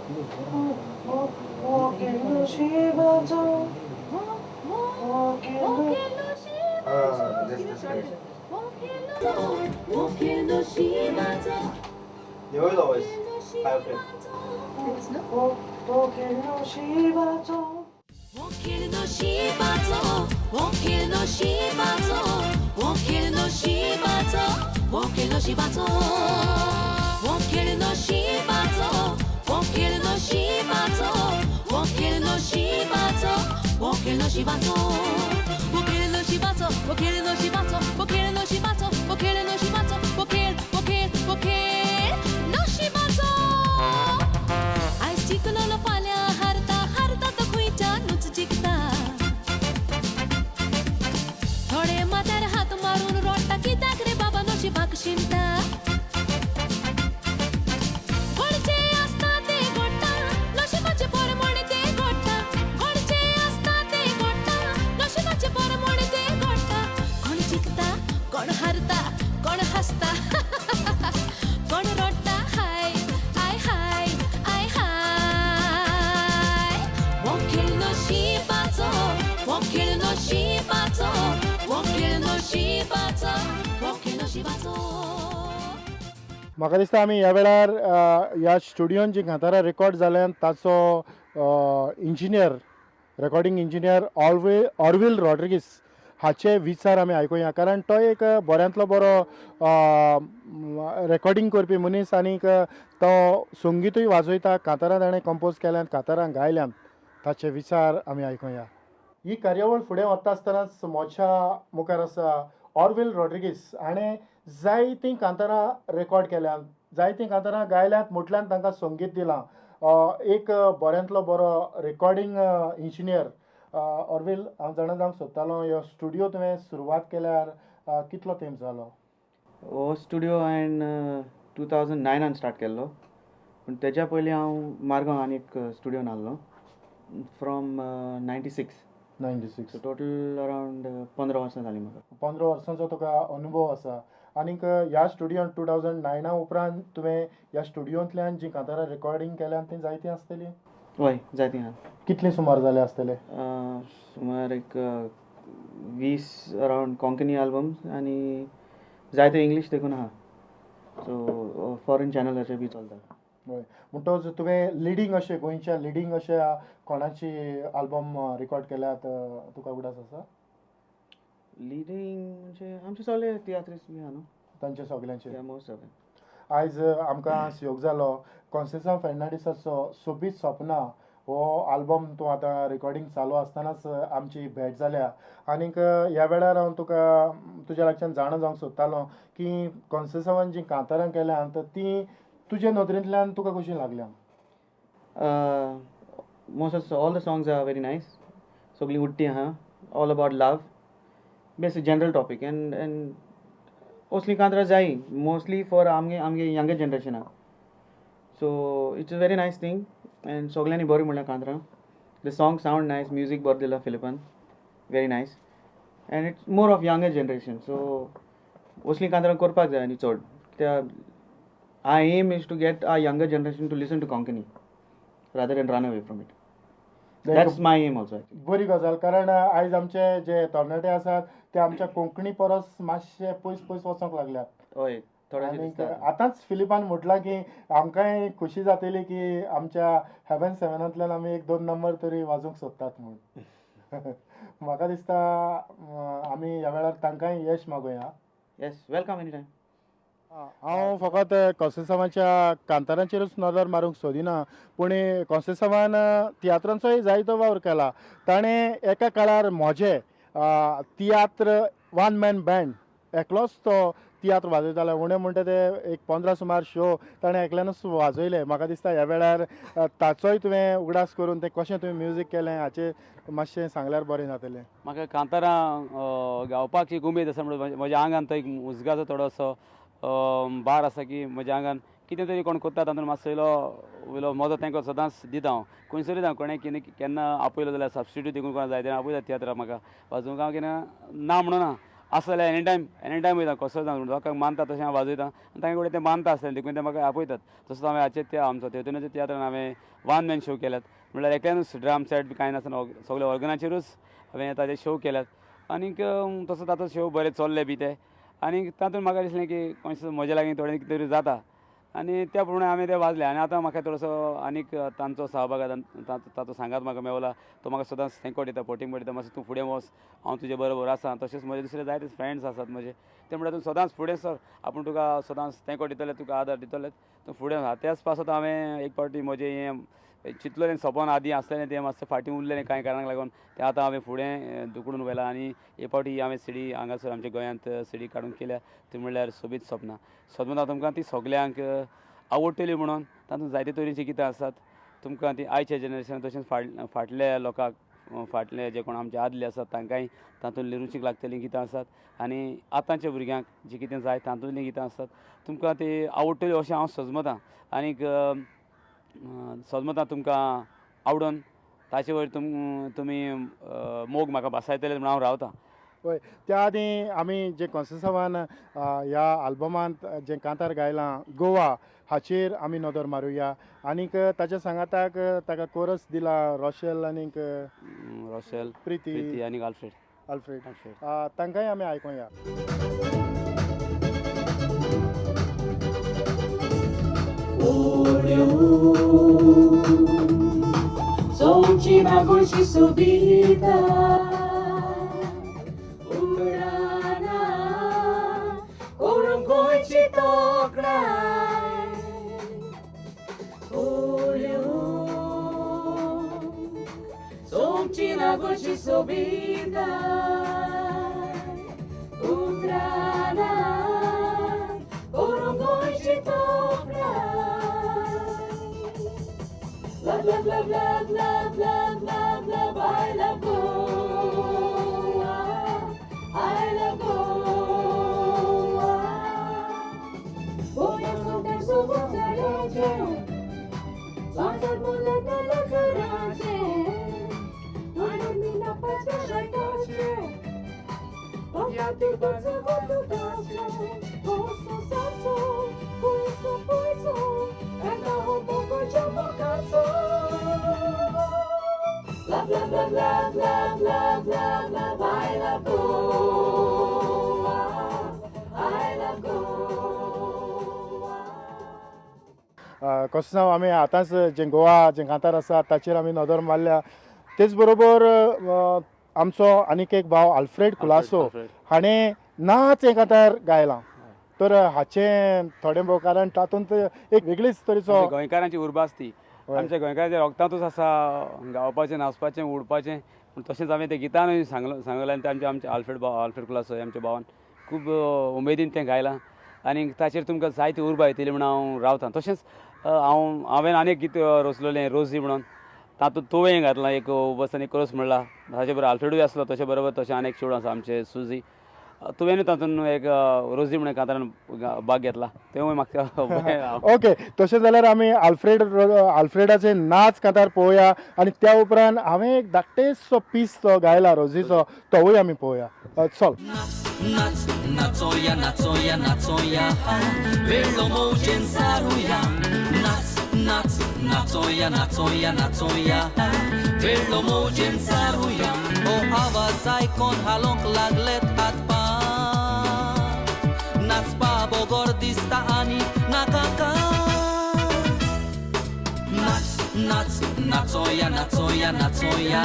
The oil always high okay. म्हाका दिसता आमी ह्या वेळार ह्या स्टुडियोन जी कांतारां रेकॉर्ड जाल्यान ताचो engineer, recording engineer Orville Rodrigues हाचे विचार आमी आयकुया, कारण तो एक बऱ्यांतलो बरो रेकॉर्डिंग करपी मनीस आनीक तो संगीतूय वाजयता. कांतारां ताणें कंपोज केल्यान, कांतारां गायल्यान, ताचे विचार आमी आयकुया. ही कार्यावळ फुडें वता आसतनाच म्हज्या मुखार आसा ऑर्विल रॉड्रिगीस. हाणें जायतीं कांतारां रेकॉर्ड केल्यांत, जायतीं कांतारां गायल्यांत, म्हटल्यान तांकां संगीत दिलां. एक बऱ्यांतलो बरो रेकॉर्डिंग इंजिनियर ऑर्विल, हांव जाणा जावंक सोदतालो, ह्यो स्टुडियो तुवें सुरवात केल्यार कितलो तेंप जालो? हो स्टुडियो हांवें 2009 स्टार्ट केल्लो, पूण तेज्या पयलीं हांव मारगांव आनी एक स्टुडियोन आहलो फ्रॉम 96. 96. सो टोटल अरावंड 15 वर्सां जालीं म्हाका. 15 वर्सांचो तुका अनुभव आसा. आनीक ह्या स्टुडियोन 2009 उपरांत तुवें ह्या स्टुडियोंतल्यान जीं कांतारां रेकॉर्डिंग केल्यान तीं जायतीं आसतलीं? हय, जायतीं आहा. कितलीं सुमार जाल्या आसतले? सुमार एक 20 अरावंड कोंकणी आल्बम्स आनी जायते इंग्लीश देखून आहा. सो फॉरेन चॅनलाचेर बी चलता. हय, म्हणटकच तुवें लिडींग अशें गोंयच्या लिडींग अशें कोणाची आल्बम रेकॉर्ड केल्यात तुका उगडास आसा? लिडींग म्हणजे आमचे सगळे तियात्रिस्ट बी आहा न्हू, तांचे सगल्यांचे मोस्ट ऑफ. आयज आमकां सुयोग जालो कॉन्सेसांव फेर्नांडीसाचो सोबीत सपनां हो आल्बम तूं आतां रेकॉर्डिंग चालू आसतनाच आमची भेट जाल्या. आनीक ह्या वेळार हांव तुका तुज्या लागच्यान जाणा जावंक सोदतालो की कॉन्सेसांवान जीं कांतारां केल्यांत तीं तुजे नदरेंतल्यान तुका कशीं लागल्या? Most of all the songs are very nice. सगळीं उडटी आहा, all about love, basic general topic and असलीं कांतरां जायी मोस्टली फॉर आमगे younger जनरेशनाक. So it's a very nice thing and सगल्यांनी बरें म्हणल्यार कांतरां. The song sound nice, music बरें दिलां फिलिपान, very nice and it's more of younger generation. So असलीं कांतरां करपाक जाय आनी चड कित्याक our aim is to get our younger generation to listen to Konkani rather than run away from it. That's my aim also. बरी गजाल, कारण आयज आमचे जे तरणाटे आसात ते आमच्या कोंकणी परस मातशे पयस पयस वचोंक लागल्यात. हय, थोडेशें. आतांच फिलिपान म्हटलां की आमकांय खुशी जातली की आमच्या हेवन सेवनांतल्यान आमी 1-2 नंबर तरी वाजोवंक सोदतात म्हूण. म्हाका दिसता आमी ह्या वेळार तांकांय यश मागोया. Yes, welcome any time. हांव फकत कॉन्सेसांवाच्या कांतारांचेरूच नदर मारूंक सोदिना, पूण कॉन्सेसांवान तियात्रांचोय जायतो वावर केला. ताणें एका काळार म्हजे तियात्र वन मॅन बँड एकलोच तो तियात्र वाजयतालो. उणें म्हणटा ते एक 15 सुमार शो ताणें एकल्यानूच वाजयले. म्हाका दिसता ह्या वेळार ताचोय तुवें उगडास करून तें कशें तुवें म्युजीक केलें हाचें मातशें सांगल्यार बरें जातलें. म्हाका कांतारां गावपाक एक उमेद आसा, म्हणून म्हज्या आंगान तो एक उजगाचो थोडोसो बार आसा की म्हज्या आंगान कितें तरी कोण करता तातूंत मातसो इलो इलो म्हजो तांकां सदांच दिता हांव. खंयसरूय हांव कोणें कितें केन्ना आपयलो जाल्यार सबस्टिट्यूट देखून कोणा जाय तेन्ना आपयता तियात्राक म्हाका वाजोवंक हांव कितें ना म्हणून ना. आसा जाल्यार एनी टायम एनी टायम वयता कसो जावं लोकांक मानता तशें हांव वाजयता आनी तांगे कडेन ते मानता आसतलें देखून ते म्हाका आपयतात. तसोच हांवें हाचे त्या आमचो तेतुनाच्या तियात्रान हांवें वन मॅन शो केल्यात म्हणल्यार एकल्यानूच ड्रम सेट बी कांय नासतना सगळे ऑर्गनाचेरूच हांवें ताजे शो केल्यात आनीक तसो ताचो शो बरे चल्ले बी ते आनी तातूंत म्हाका दिसलें की कोणशें म्हज्या लागीं थोडें कितें तरी जाता आनी त्या प्रमाणे हांवें तें वाजलें आनी आतां म्हाका थोडोसो आनीक तांचो सहभाग ताचो सांगात म्हाका मेवला. तो म्हाका सदांच तेंको दिता पोटींग दिता मातसो तूं फुडें वच हांव तुजे बरोबर आसा. तशेंच म्हजे दुसरे जायते फ्रेंड्स आसात म्हजे ते म्हणटा तूं सदांच फुडें सर आपूण तुका सदांच तेंको दितले तुका आदार दितले तूं फुडें वच. त्याच पासत हांवें एक फावटी म्हजें हें चिंतलेलें सपन आदीं आसलेलें तें मातशें फाटीं उरलेलें कांय कारणाक लागून तें आतां हांवें फुडें धुकलून व्हेलां आनी एक फावटी हांवें सिडी हांगासर आमच्या गोंयांत सिडी काडून केल्या ती म्हणल्यार सोबीत सपनां. सपनां तुमकां ती सगल्यांक आवडटली म्हणून तातूंत जायते तरेचीं गितां आसात तुमकां ती आयच्या जनरेशन तशेंच फाटल्या लोकांक फाटले जे कोण आमचे आदले आसात तांकांय तातूंतलीं रुचीक लागतलीं गितां आसात आनी आतांच्या भुरग्यांक जीं कितें जाय तातूंतलीं गितां आसात तुमकां ती आवडटली अशें हांव सजमतां आनीक सजमतां तुमकां आवडून ताचे वयर तुमी मोग म्हाका भासायतले म्हणून हांव रावतां. पळय त्या आदीं आमी जे कॉन्सेसावान ह्या आल्बमांत जें कांतार गायलां गोवा हाचेर आमी नदर मारुया आनीक ताच्या सांगाताक ताका कोरस दिला रोशेल आनीक रोशेल प्रिती आनी आल्फ्रेड आल्फ्रेड तांकांय आमी आयकुया. सोमची मागोशी सोबिता उमराना करूंक गोंयची तोखणाय ओल्यो सोमची मागोशी सोबिता उमराना करूंक गोंयची तोखणाय. Love, love, love, love, love, love, love, love, I love Goa, I love Goa. Goa सुंदर सुगंधाचे, संसार मुलताला घराचे, आनंदी नापाच्या शर्टाचे, पंगाती बंज गोतुकाचे, गोसो साचो, कुयसो पुयसो, एका हो मोगोच्या मोगाचो. Love, love, love, love, love, love, love, love, I love Goa, I love Goa. कसो आमी आतांच जें गोवा जें कांतार आसा ताचेर आमी नदर मारल्या. तेच बरोबर आमचो आनीक एक भाव आल्फ्रेड कुलासो हाणें नाच हें कांतार गायलां तर हाचें थोडें भोव कारण तातूंत एक वेगळीच तरेचो गोंयकारांची उर्बा आसती आमच्या गोंयकारांच्या रक्तांतूच आसा गावपाचें नाचपाचें उडपाचें. पूण तशेंच हांवें तें गितानूय सांगलें आनी ते आमचे आल्फ्रेड भाव आल्फ्रेड कुलासो आमच्या भावान खूब उमेदीन तें गायलां आनी ताचेर तुमकां जायती उर्बा येतली म्हणून हांव रावतां. तशेंच हांवें आनी एक गीत रचलेलें रोजी म्हणून तातूंत तोवें घातलां एक बस आनी कोरस म्हणला ताचे बरोबर आल्फ्रेडूय आसलो तशें बरोबर तशें आनी एक चेडूं आसा आमचें सुजी तुवें तातूंत एक रोजी म्हणून कांतारान भाग घेतला तेवूय म्हाका. ओके तशें जाल्यार आमी आल्फ्रेडाचे नाच कांतार पळोवया आनी त्या उपरांत हांवें एक धाकटेसो पीस तो गायला रोजीचो तोवूय आमी पळोवया. चल. नाच नाचोया नाचोया नाचोया वेळो मौजेन सारुया नाच नाच नाचोया नाचोया नाचोया वेळो मौजेन सारुया. हो आवाज आयकोन हालोंक लागलेत हात पांय नाचपा बगर दिसता आनी नाका काय. नाच नाच नाचोया नाचोया नाचोया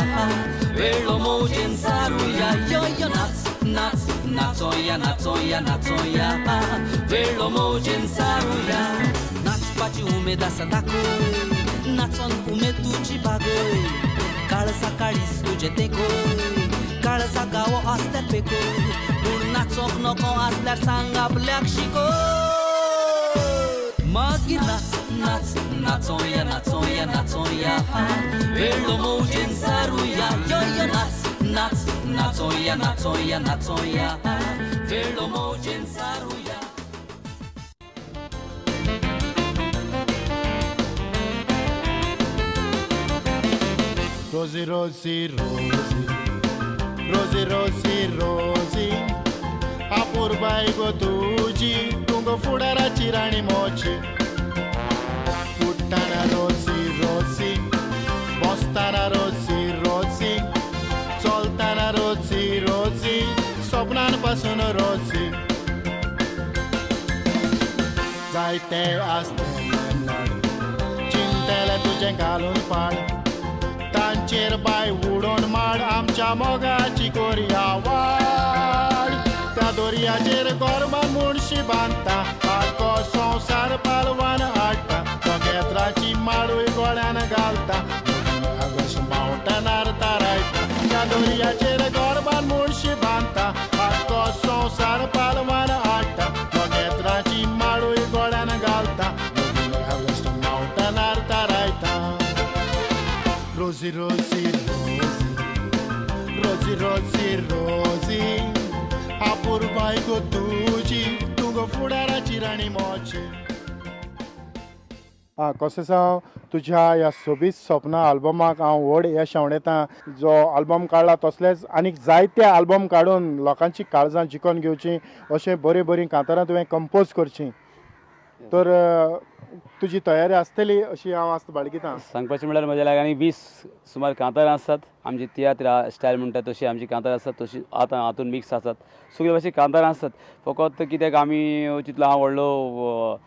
वेळो मौजेन सारुया यो यो नाच नाच नाचोया नाचोया नाचोया वेळो मौजेन सारुया. नाचपाची उमेद आसा दाखय नाचोन उमेद तुजी बागय काळजा काळीज तुजें तेंकय काळजा गावो आसल्यार पेकय पूण नाचोंक नको आसल्यार सांग आपल्याक शिकय. मागीर नाच नाच नाचोया नाचोया नाचोया वेळो मौजेन सारुया यो यो नाच नाच नाचोया नाचोया नाचोया वेळो मौजेन सारुया. Rosie, Rosie, Rosie, Rosie, Rosie, Rosie, अपुरबाय गो तुजी तूं गो फुडाराची राणी मोची. उठ्ठाना रोसी रोसी, बसताना रोसी रोसी, चलताना रोसी रोसी, सपनान पासून रोसी. जायते आसतले नड चिंतले तुजें घालून पाड, तांचेर बाय उडोवन माड, आमच्या मोगाची कोरया वाड. त्या दोरयाचेर गोरवां मुणशी बांदता, आख्खो संवसार पालवान हाडटा, नखेत्राची माळूय गोळ्यान घालता, मावटनार तारायता. त्या दोरयाचेर गोरवां मुणशी बांदता, आख्खो संवसार पालवान हाडटा, नखेत्राची माळूय गोळ्यान घालता, मावटनार तारायता. रोजी रोजी रोजी रोजी रोजी रोजी, अपुरबाय गो तुजी तूं गो फुडाराची राणी मोची. आं कशें हांव तुज्या ह्या सोबीत सपना आल्बमाक हांव व्हड यश आंवडेता. जो आल्बम काडला तसलेच आनीक जायते आल्बम काडून लोकांची काळजां जिखून घेवची अशें बरीं बरीं कांतारां तुवें कंपोज करचीं. तर तुजी तयारी आसतली अशी हांव आस्त बाळगितां. सांगपाचें म्हणल्यार म्हज्या लागीं आनी 20 सुमार कांतारां आसात. आमची तियात्र स्टायल म्हणटा तशी आमची कांतारां आसात, तशी आतां हातून मिक्स आसात, सगळे भाशेन कांतारां आसात. फकत कित्याक आमी तितलो हांव व्हडलो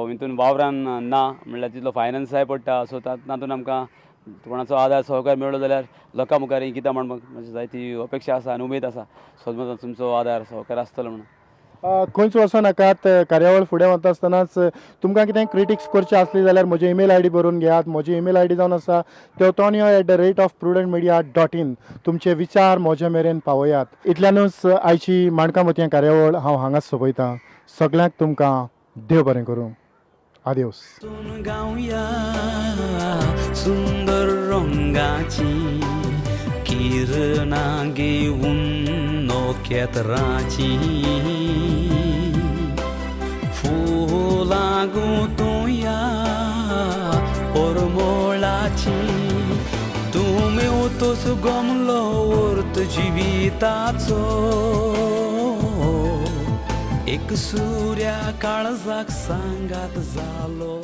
हितून वावरान ना, म्हणल्यार तितलो फायनान्साय पडटा. सो तातूंत आमकां कोणाचो आदार सहकार मेळ्ळो जाल्यार लोकां मुखार हीं गितां म्हणपाक म्हजी जायती अपेक्षा आसा आनी उमेद आसा. सदांच तुमचो आदार सहकार आसतलो म्हणून. खंयच वचो नाकात. कार्यावळ फुडें वता आसतनाच तुमकां कितें क्रिटिक्स करचे आसली जाल्यार म्हजी ईमेल I D बरोवन घेयात. म्हजी ईमेल I D जावन आसा teotonio@prudentmedia.in. तुमचे विचार म्हजे मेरेन पावयात. इतल्यानूच आयची माणकां मोतयां कार्यावळ हांव हांगाच सोंपयतां. सगल्यांक तुमकां देव बरें करूं. आदेवस. सुंदर रंगाची किरणां घेवन नखेत्राची फुलां गुंतुया परमळाची, तूं मेवतोच गमलो अर्थ जिविताचो, एक सुर्या काळजाक सांगात जालो.